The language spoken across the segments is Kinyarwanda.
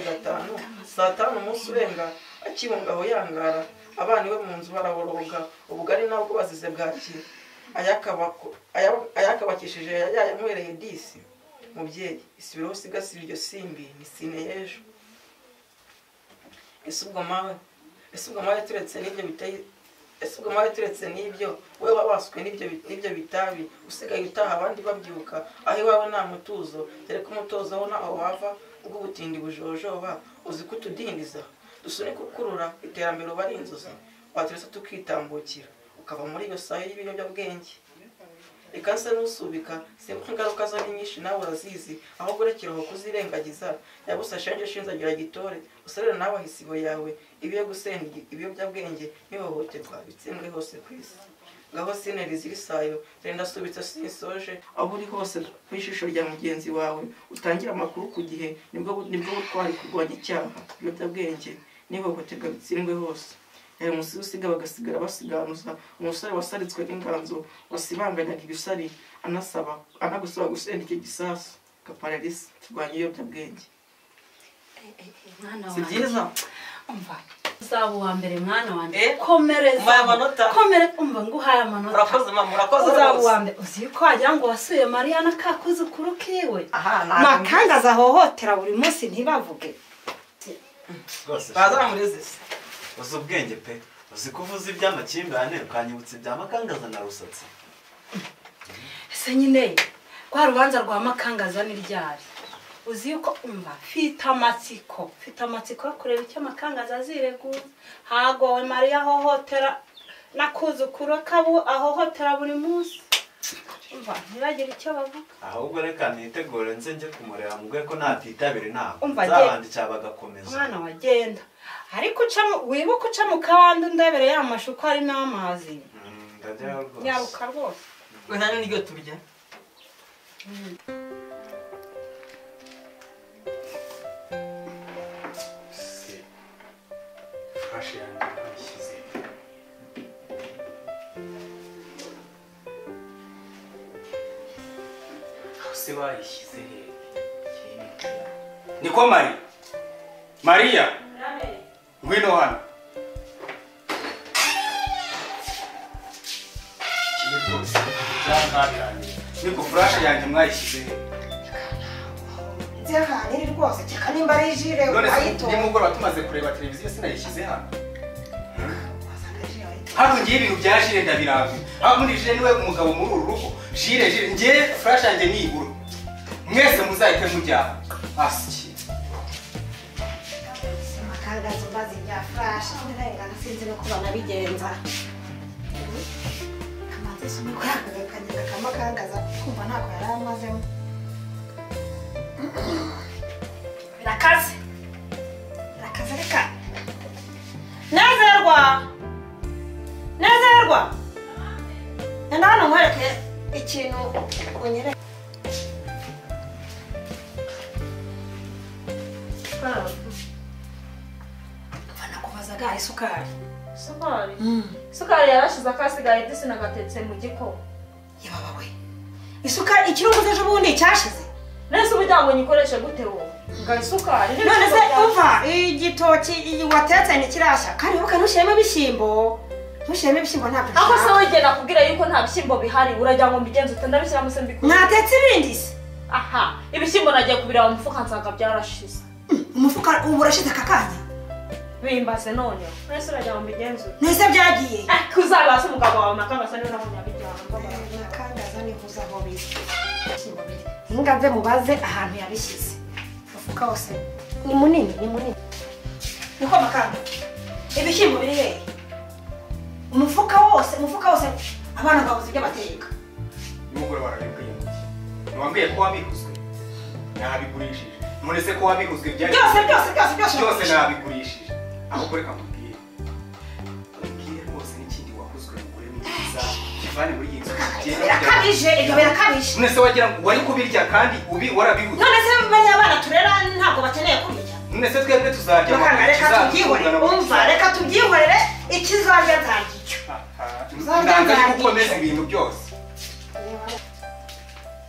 gatanu saa tanu umunsi urenga akibunga aho yangara abana iwe mu nzu baraboroga ubugari nabwo bazize bwaki ayakabakishije yayanywereye disi. Mubyeyi isubireho usigasire iryo simbi ni sine y'ejo. Ese ubwo mawe turetse n'ibyo biteye, ese ubwo mawe turetse n'ibyo wowe wabaswe n'ibyo bitabi usigaye utaha abandi babyuka aho iwawe nta mutuzo, dore ko umutozo aho ntaho wava ubwo ubutindi bujojoba uzi ko utudindiza dusunika ukurura iterambere uba ari inzozi waturetse tukitambukira ukava muri iyo sayo y'ibiyobyabwenge. Reka nse nusubika simbuka ingaruka zo ni nyinshi nawe urazizi ahubwo urekera aho kuzirengagiza yabusa shenge shinzagira gitore usorere nawe ahisibo yawe ibiyo gusenda ibiyobyabwenge n'ihohoterwa bitsindwe hose ku isi. Ngaho sineri zirisayo dore ndasubitse sinsoje aho uri hose ku ishusho rya mugenzi wawe utangira amakuru ku gihe nibwo butwari kurwanya icyaha ibiyobyabwenge n'ihohoterwa bitsindwe hose. Umusore usiga bagasigara basiganuza umusore wasaritswe n'inganzo wasibanganyaga ibisari anasaba anagusaba gusenda icyo gisasu. Kapararisi turwanya ibiyobyabwenge. Mwana Si byiza umva uzaba uwa mbere mwana wanjye, komereza komere umva nguhaye amanota. Urakoze mama, urakoze uzaba rwose. uwa mbere. Uzi ko wagira ngo wasuye Mariya na kakuzukuru kiwe. Aha ntabwo Makangaza ahohotera buri munsi ntibavuge. Rwose bazamureze se. Uzi ubwenge pe, uzi ko uvuze iby'amakimbirane ukanyibutsa ibya Makangaza na Rusatsi. Ese nyine rwa rubanza rwa Makangaza ni ryari? Uzi yuko umva mfite amatsiko yo kureba icyo Makangaza azireguza. Hagowe Mariya ahohotera nakuzukuru kabu ahohotera buri munsi. Umva ntibagire icyo bavuga. Ahubwo reka nitegure nze njye kumureba mubwiye ko natitabira inama. Umva, Nzabandikira bagakomeza. Mwana wagenda ariko wibuke uca mu kabande undebere ya mashu ko ari n'amazi. Ndajyayo rwose. Nyaruka rwose. We nta n'iryo turya. Se furashe yanjye bayishyize aho se bayishyize he? Niko Mariya, Mariya ngwino hano. Kimwe rwose byakabiranye. Niko furashe yanjye mwayishyize he? Nzi ahantu iri rwose keka nimba ari jire None se wayitora. nimugoroba tumaze kureba televiziyo sinayishyize hano? Wasanga jire wayitora. Hano ngiye ibintu bya jire ndabirambiwe. Aho muri jire niwe umugabo muri uru rugo. Jire ngiye furashe yanjye nibura. Mwese muzahite mujyana. Asiki. Makangaza umbaza ibya furashe ndirengana sinzi no kuba nabigenza. Kamanzi some ko yakagakanyega kamakangaza kumva ntako yari amazemo. Birakaze. Birakaze reka. Nezerwa! Nezerwa! Nenda hano nkwereke ikintu unyereke. Umva nakubazaga isukari. Isukari? Isukari yarashize akasigaye disi nagatetse mu gikoma. Yababa we. Isukari ikirungo ejo bundi cyashize. Nese uburyo ngo nyikoreshe gute wowe? Nga isukari. None se umva igitoki watetse ntikirashya kandi wibuke ntushyiremo ibishyimbo. Ntushyiremo ibishyimbo ntabwo Aho se nshaka. wigena nakubwira yuko nta bishyimbo bihari uragira ngo mbigenze ute ndabishyiramo se mbikure. Mwatetse ibindi se? Aha, ibishyimbo nagiye kubireba mu mufuka nsanga byarashize. Umufuka ubu urashize aka kanya? Bimbaze noneho. Nese uragira ngo mbigenze ute? Nese byagiye. Kuzabaza umugabo wawe Makangaza niwe nabonye abijyana. Makangaza nihuza aho biri. Ibishyimbo biri. Hinga nze mubaze ahantu yabishyize. Umufuka wose ni munini, ni munini. Niko Makanga. Ibishyimbo biri hehe? Umufuka wose abana babuze ibyo bateka. Nimugoroba warabibwiye muki? Ntiwambwiye ko wabihuzwe? Nabigurishije. None se ko wabihuzwe byari Byose nabigurishije. Ahubwo reka nkubwire. Nkubwire rwose n'ikindi wahuzwe mugure n'ikiza kivane muri iyi nzu. Birakabije, ibyo birakabije. None se wagira ngo wari kubirya kandi ubi warabihuzwe. None se bariya bana turera ntabwo bakeneye kubirya. None se twebwe tuzarya Makanga reka tubyihorere. Umva reka tubyihorere ikizarya nzarya icyo. Ndanze gukomeza ibintu byose.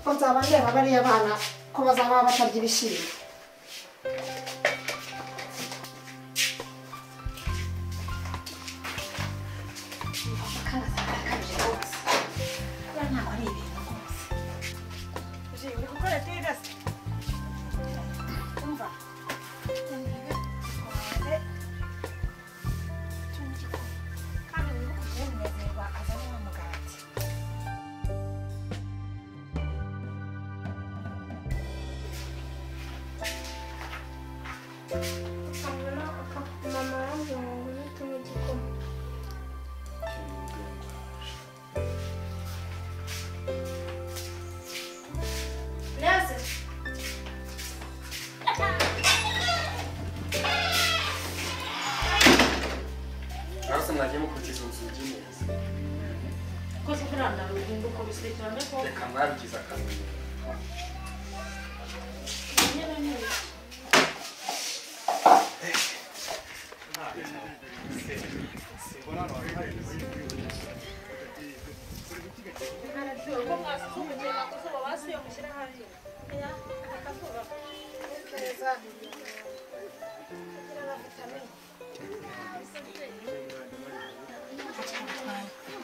Ko nzaba ndeba bariya bana ko bazaba batarya ibishyimbo. Mama arambwira ngo ngwino tunywe igikoma. Neze. Arasa mwagiye mukurikiza urugi neza. Koze kuranda rugingo ko bisekerane ko. Reka mwabigize akamenyero.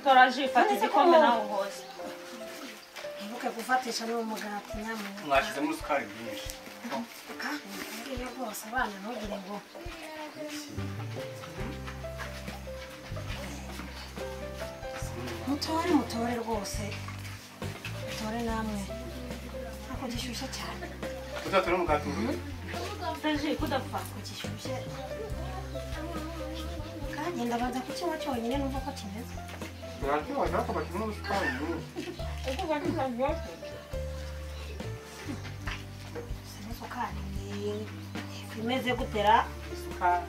Toraje fata igikombe nawe hose. Ntibuke gufatisha n'umugati nyamuneka. Mwashyizemo isukari nyinshi. Ngiye rwose abana ntugire ngo mutore mutore rwose. Mutore namwe. Ntabwo gishyushye cyane. Uzatora umugati umwe? Toraje kudapfa gishyushye. Kandi ndabanza kukinywa cyonyine numva ko kimeze. Biraryoha ariko bashyiramo isukari nyinshi. Isukari imeze gutera isukari.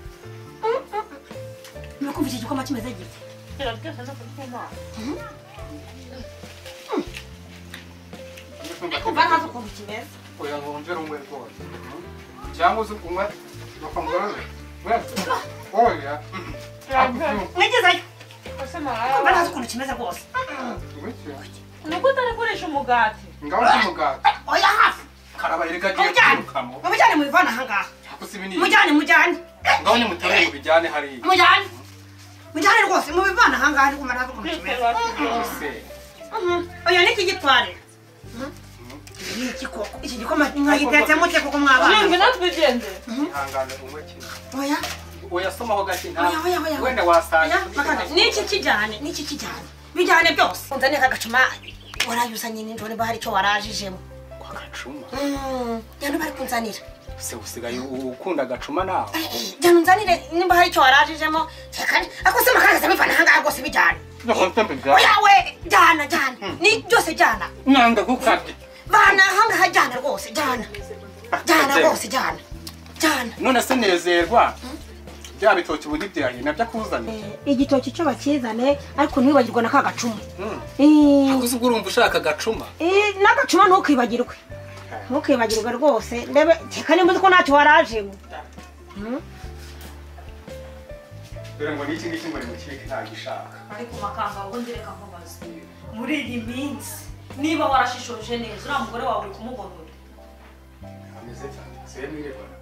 Nuko mvuye igikoma kimeze gite? Kiraryoshye no kunywa. Kumva ntazi ukuntu kimeze. Oya ngo wongere unywe rwose. Cyangwa uze unywe bakamugorore. Oya. Mwigezayo. Kumva ntazi ukuntu kimeze rwose. Nuko utarakoresha umugati. Ngaho umugati. Oya hafi. Karabaye reka agiye kwirukamo. Mubijyane mubivane aha ngaha. Mujyane mujyane. Ngaho nimutere mubijyane hariya. Mujyane. Mujyane rwose mubivane aha ngaha ariko ntazi ukuntu kimeze. Oya niki gitware. Iki koko iki gikoma mwagitetse mute koko mwabana. Ngwino tugende. Ihangane unywe kimwe. Oya. Oya somaho gake nta. Wenda wasanga. Niki kijyane niki kijyane. Bijyane byose. Unzaniye akagacuma warayuzanye nijoro niba hari icyo warajijemo. Kwa gacuma? Jyana bari kunzanira. Se usigaye ukunda agacuma nawe? Jyana unzanire nimba hari icyo warajijemo. Ako se makaranga bivana aha ngaha rwose bijyane. Oya we jyana jyana. Ni byose jyana. Nanga gukabye. Vana aha ngaha jyana rwose jyana. Jyana rwose jyana. Jyana. None se nezerwa. Bya bitoki ubundi byahiye nabyo akuzane. Igitoki cyo bakizane ariko ntiwibagirwe na kagacuma. Akuze ubwo urumva ushaka agacuma? N'agacuma ntukibagirwe. Ntukibagirwe rwose. Ndebe reka nimba uzi ko ntacyo warajemo. Dore ngo n'iki ngiki ngo nimukike ntagishaka. Ariko makanga ubundi reka nkubaze. Muri iyi minsi niba warashishoje neza uriya mugore wawe uri kumubona ute? Ameze cyane. Se mwirirwana.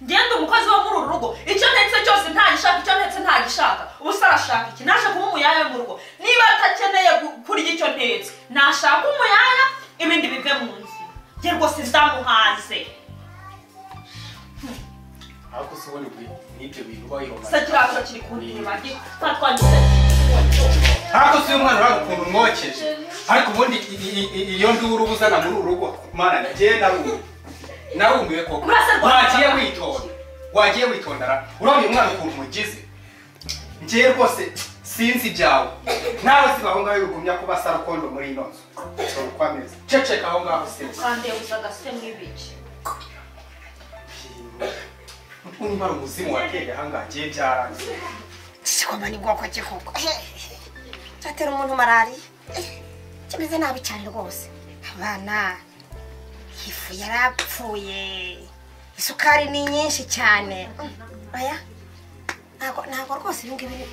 Ngenda umukozi wo muri uru rugo icyo ntetse cyose ntagishaka icyo ntetse ntagishaka ubu arashaka iki naje kuba umuyaya mu rugo niba atakeneye kurya icyo ntetse nashaka umuyaya ibindi bive mu nzu njye rwose ndamuhaze. Ariko se ubundi n'ibyo bintu bayiroma se kiriya kiri kundeba twatwangize. Ariko se uyu mwana uragukunda umwokeje ariko ubundi iyo nduru ubuzana muri uru rugo mana njye narumiwe. Narumiwe koko. Wagiye witonda. Wagiye witondara. Urabona uyu mwana ukuntu umugize. Njye rwose sinzi ibyawe. Nawe siba aho ngaho ugumya kuba sarukondo muri ino nzu. Dore uko ameze. Ceceka aho ngaho sinzi. Kandi uzaga se mw'ibice. Niba ari umuzimu wateye aha ngaha njye byarangiye. Sikoma ni bwoko ki koko. Cyatera umuntu malariya. Kimeze nabi cyane rwose. Abana ifu yarapfuye. Isukari ni nyinshi cyane. Oya. Ntabwo rwose ibi ngibi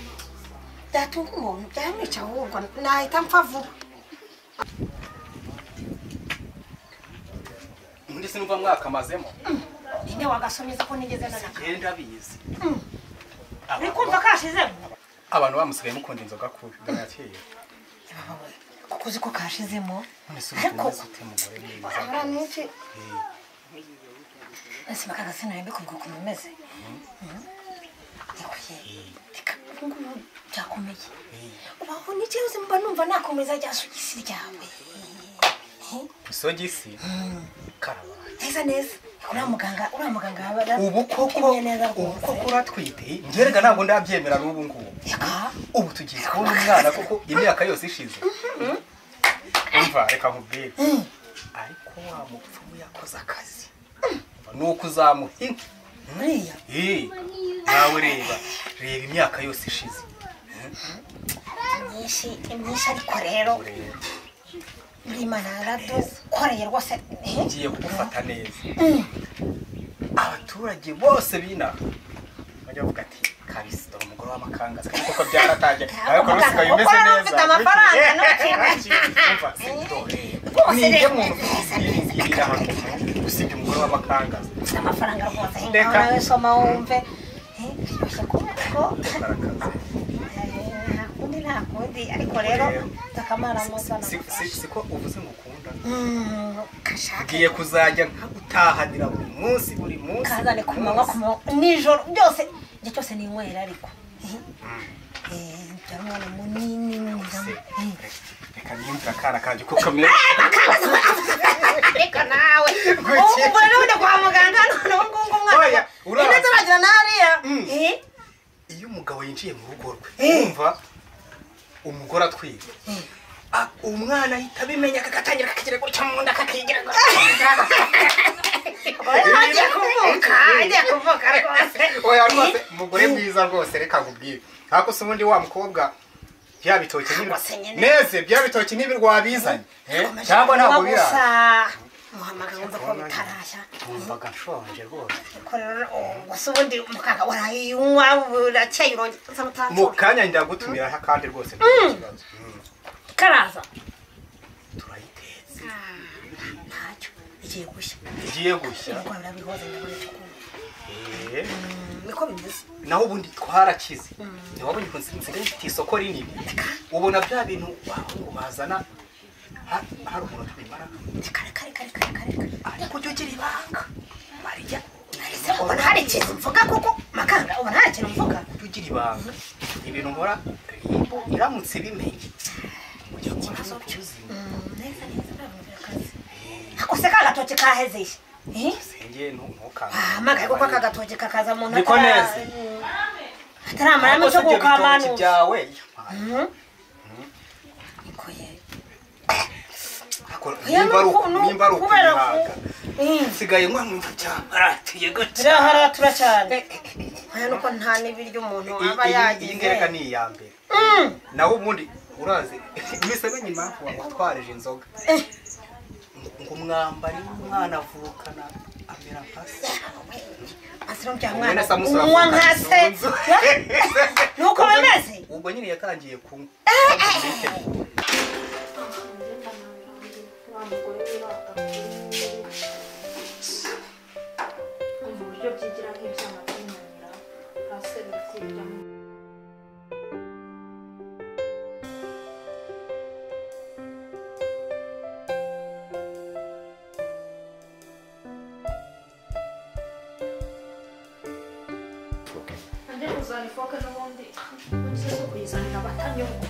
byatunga umuntu byamwica ahubwo nahita mpfa vuba. Ubundi sinumva mwakamazemo. Ninde wagasomeza ko nigeze nanaka? Genda bizi. Uri kumva kashizemo? Abantu bamusigaye mukunda inzoga kubi ndakeye. Kuko uzi ko kashizemo. Ariko ute mugore mwiza. Ese makanga sinarembe kuvuga ukuntu bimeze. Reka ubu byakomeye. Ubaho n'ikibazo mba numva nakomeza rya sogisi ryawe. Isogisi? Karabaye. Neza neza. Uriya muganga ubu koko uratwite ngerega ntabwo ndabyemera n'ubu ngubu. Ubu tugiye kubona umwana koko imyaka yose ishize. Umva reka nkubwire. Ariko wa mupfumu yakoze akazi. Nuko uzamuha inka. Uriya? Nawe reba imyaka yose ishize. Myinshi ariko rero muri Imana yaradukoreye rwose. Ngiye kugufata neza. Abaturage bose bina bajya bavuga ati kabisa dore umugore w'amakangaza kandi koko byaratangiye ariko rusigaye umeze neza. Ufite amafaranga ninde muntu ufite usibye umugore w'amakangaza? Ufite amafaranga rwose. Nawe soma wumve. Nta kundi ariko rero takamara muzana. Siko uvuze ngo ukunda. Ngiye kuzajya nkagutahanira buri munsi buri munsi. Kazane ku manywa nijoro byose igihe cyose ninywera ariko. Byari umwana munini mwiza. Reka niyumvire akana kanjye uko kameze. Ariko nawe ubwo rero ujya kwa muganga none ubu ngubu umwana ine turagira nariya. Iyo umugabo yinjiye mu rugo rwe umva umugore atwite umwana ahita abimenya kagatangira kakagira gutya mu nda kakagira agiye kuvuka rwose. Oya rwose umugore mwiza rwose reka nkubwire. Ariko se ubundi wa mukobwa bya bitoki neze bya bitoki ntibirwabizanye cyangwa ntabwo biraza. Muhamagara wumva ko bitarashya. Wumvaga nshonje rwose. Gusa ubundi mukaka warayinywa burakeye urongera. Mu kanya ndagutumira kandi rwose nta kibazo. Karaza. Turayitetse. Ntacyo igiye gushya. Igiye gushya. Nuko birabihoze ndabona cyo kunywa. Niko bimeze. Naho ubundi twarakize. Ntiwabonye ko nsigaye mfite isoko rinini. Ubona bya bintu bahungu bazana hari umuntu tubimara. Kare. Ariko ujye ugira ibanga. Mariya. Ubona hari ikintu mvuga koko? Makanga ubona hari ikintu mvuga? Ujye ugira ibanga. Ibintu nkora rimbo iramutse bimenye. Ikibazo cy'ubuzima. Neza birakaze. Ako se kagatoki kahezeye. Senge ntukanga. Hamagaye kuko akagatoki kakaza mu ntoki. Niko neza. Ataramara n'icyo gukamanu. Byawe. Niko ye. Nimba ari ukubihaga. Nsigaye nywa nkumva cyaharatiye gutya. Biraharatura cyane. Oya nuko nta n'ibiryo umuntu aba yagize. Iyi ngereka ni iya mbere. Naho ubundi urazi imisebe nyuma watwarije inzoga. Ngo umwambari w'umwana avukana amera nka se. Asira mwana unywa nka se. Nuko bimeze. Ubwo nyine yatangiye kunywa. Uburyo byigira nk'ibyana by'inanira hasi biri. Ande kuzana ifoke n'ubundi nzi kuyizanira abatanyurwa.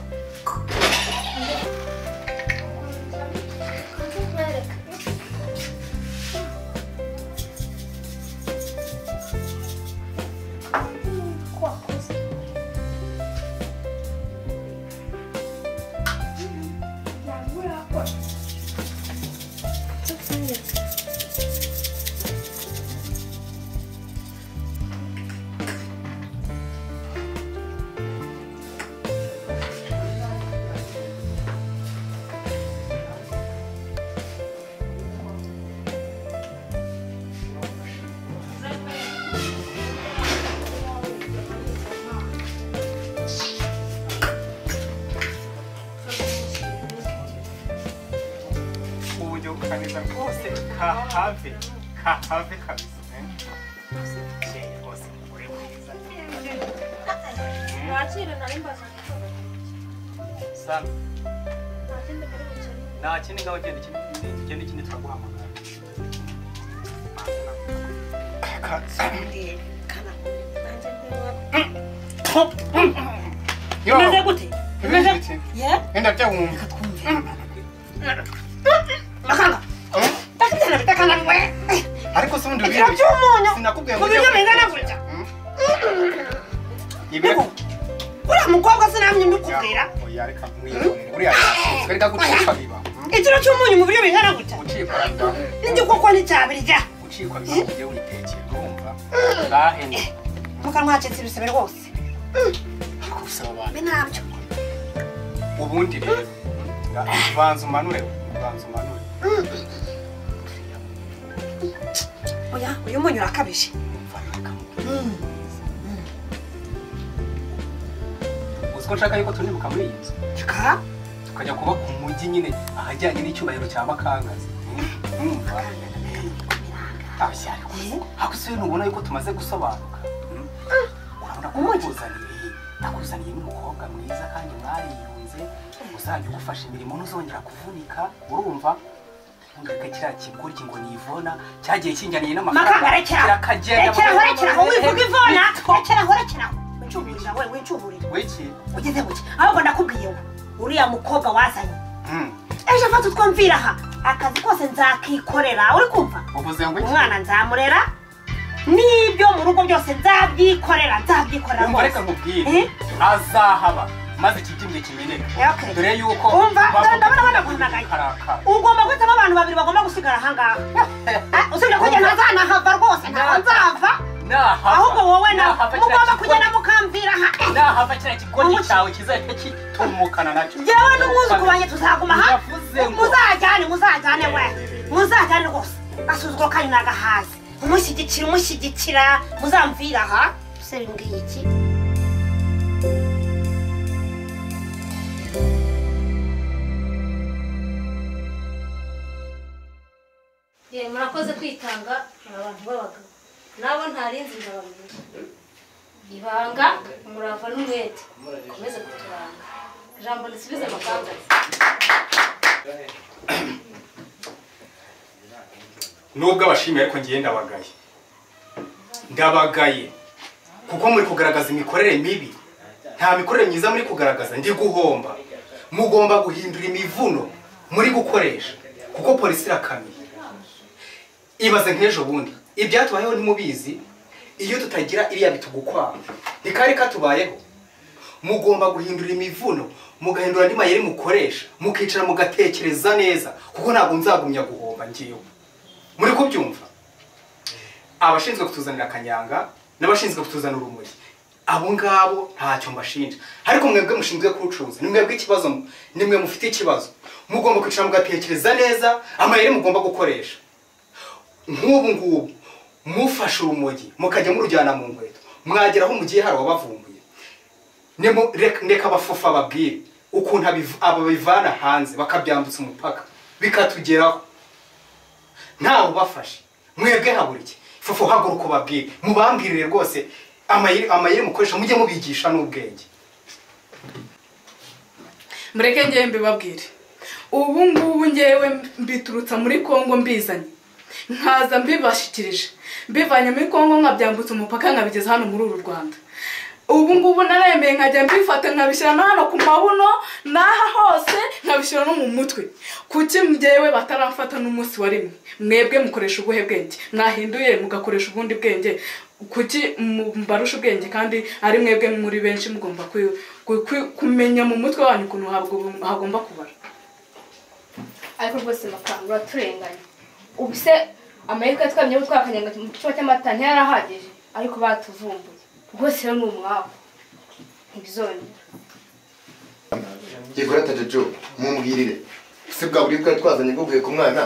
Kahave kabisa. Nakire nari mbaza. Sana. Nta kindi ngaho genda ikindi ikindi turaguhamagara. Imeze gute? Imeze gute? Yeah? Enda byawumva. Reka twumve. Makanga. Takana we. Ariko se ubundi Ikiro cy'umunyu sinakubwiye mu biryo bingana gutya. Uriya mukobwa sinamye mbikubwira. Oya reka mwibonere. Uriya yasutse reka gucika biba. Ikiro cy'umunyu mu biryo bingana gutya. Gucikwa biba. N'igikoko nticyabirya. Gucikwa biba ugiye witekera urumva. Bahene. Mukanwa hacitse ibisebe rwose. Gusaba abantu. Mbe nabyo. Ubundi rero banza umanure, banza umanure. Oya, uyu munyu urakabije. Uzi ko nshaka yuko tunibuka muri iyi nzu. Shaka? Tukajya kuba ku mujyi nyine ahajyanye n'icyubahiro cya Makangaza. Ariko se ntubona yuko tumaze gusobanuka? Urabona ko nakuzaniye n'umukobwa mwiza kandi mwariyunze, uzajya ugufasha imirimo ntuzongera kuvunika, urumva? Ntureke kiriya kigoryi ngo ni Ivona cyagiye kinjyaniye n'amafaranga. Rekeraho, rekeraho, wivuga Ivona, rekeraho, rekeraho. Wincuburira we, wincuburira. Wiki? Ugeze buke. Ahubwo ndakubwiye ngo uriya mukobwa wazanye. Ejo afata utwumvira aha, akazi kose nzakikorera, uri kumva? Uvuze ngo iki? Umwana nzamurera, n'ibyo mu rugo byose nzabyikorera, nzabyikorera. Umva reka nkubwire, azahaba maze ikibyimbye kimeneke. Dore yuko umva ndabona banaguhamagaye. Ugomba guhitamo abantu babiri bagomba gusigara aha ngaha. Usibye ko njye ntazanahava rwose, ntabwo nzava. Ahubwo wowe nawe mugomba kugenda mukamvira aha. Nahava kiriya kigoryi cyawe kizahita kitumukana nacyo. Njyewe n'umwuzukuru wanjye tuzaguma aha. Muzajyane, muzajyane we. Muzajyane rwose. Asuzuguro kanyu nagahaze. Umushyigikira, umushyigikira, muzamvira aha. Se bimbwiye iki? Murakoze kwitanga muri abantu b'abagabo nabo ntarinzi ndabamenya ibanga umurava n'umwete komeze kuturanga ijambo risubize Makangaza. Nubwo abashimiye ariko ngiye ndabagaye, ndabagaye kuko muri kugaragaza imikorere mibi, nta mikorere myiza muri kugaragaza. Ndi guhomba, mugomba guhindura imivuno muri gukoresha kuko polisi irakamiye. Ibaze nk'ejo bundi ibyatubayeho ntimubizi, iyo tutagira iriya bitugukwaha ntikari katubayeho. Mugomba guhindura imivuno, mugahindura andi mayeri mukoresha, mukicara mugatekereza neza kuko ntabwo nzagumya guhomba ngiyeho. Muri kubyumva? Abashinzwe kutuzanira akanyanga n'abashinzwe kutuzanira urumogi, abo ngabo ntacyo mbashinja, ariko mwebwe mushinzwe kurucuruza ni mwebwe ikibazo, ni mwe mufite ikibazo. Mugomba kwicara mugatekereza neza amayeri mugomba gukoresha. Nk'ubu ngubu mufashe urumogi mukajya murujyana mu nkweto, mwagera aho mugiye hari abavumbuye. Reka abafufa babwire ukuntu ababivana hanze bakabyambutsa umupaka bikatugeraho ntawe ubafashe. Mwebwe habura iki? Fufu haguruka ubabwire, mubambwirire rwose amayeri mukoresha, mujye mubigisha n'ubwenge. Mureke ngewe mbibabwire, ubu ngubu ngewe mbiturutsa muri Kongo mbizanye, nkaza mbibashikirije, mbivanye muri Kongo nkabyambutsa umupaka nkabigeza hano muri uru Rwanda. Ubu ngubu naremeye nkajya mbifata nkabishyira no hano ku mabuno n'aha hose nkabishyira no mu mutwe. Kuki njyewe bataramfata n'umunsi wa rimwe? Mwebwe mukoresha ubuhe bwenge? Mwahinduye mugakoresha ubundi bwenge? Kuki mbarusha ubwenge kandi ari mwebwe muri benshi mugomba kumenya mu mutwe wanyu ukuntu hagomba kubara? Ariko rwose Makanga uraturenganya. Ubu se amahirwe twamenye ko twakanyanga mu gicuba cy'amata ntiyarahagije, ariko batuvumbuye rwose rero ni umwaku ntibizongera. Yego rata Jojo, mumbwirire se bwa buri twari twazanye bwo guheka umwana,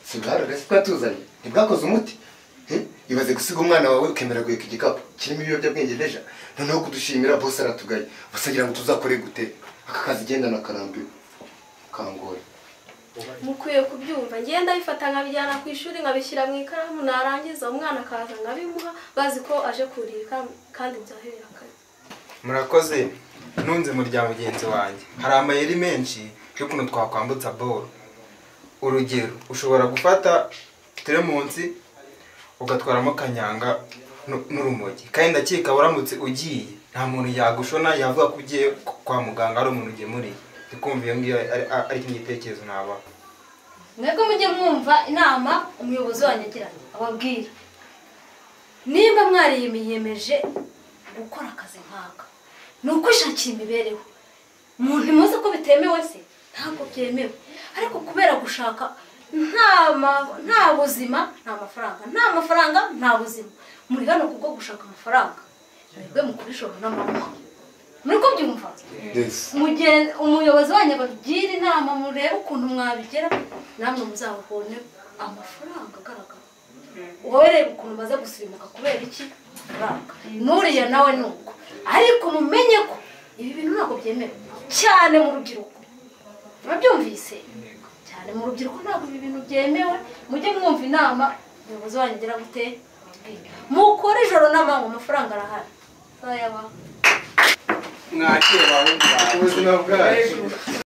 si bwaraga se twatuzanye ntibwakoze umuti? Ibaze gusiga umwana wawe ukemera guheka igikapu kirimo ibiyobyabwenge deja, noneho kudushimira bose aratugaye, basagira ngo tuzakore gute? Aka kazi genda nakarambiwe kangora. Mukwiye kubyumva, ngenda bifata nkabijyana ku ishuri nkabishyira mu ikaramu, narangiza umwana akaza nkabimuha bazi ko aje kurira ikaramu kandi byahera kare. Murakoze nunze mu rya mugenzi wanjye. Hari amayeri menshi y'ukuntu twakwambutsa boro. Urugero, ushobora gufata teremunsi ugatwaramo kanyanga n'urumogi, kandi ndakeka uramutse ugiye nta muntu yagushona yavuga ko ugiye kwa muganga ari umuntu ugemuriye. Ndikumva iyo ngiyo ari ikindi gitekerezo nabaha. Mwebwe mujye mwumva inama umuyobozi wanyu agira ababwira. Nimba mwariyemeje gukora akazi nk'aka, ni ukwishakira imibereho. Umuntu muzi ko bitemewe se? Ntabwo byemewe. Ariko kubera gushaka nta buzima, nta mafaranga, nta mafaranga, nta buzima. Muri hano kubwo gushaka amafaranga, mwebwe mukurishora n'amanywa. Muri kubyumva? Umuyobozi wanyu abagira inama, murebe ukuntu mwabigera namwe muzabone amafaranga agaragara. Wowe reba ukuntu umaze gusirimuka kubera iki? Amafaranga. Nuriya nawe nuko. Ariko mumenye ko ibi bintu ntabwo byemewe cyane mu rubyiruko. Murabyumvise? Cyane mu rubyiruko ntabwo ibi bintu byemewe. Mujye mwumva inama umuyobozi wanyu agira gute? Mukore ijoro n'amanywa, amafaranga arahari. Sayabaho. Mwakire bahungu ubuzima bwacu.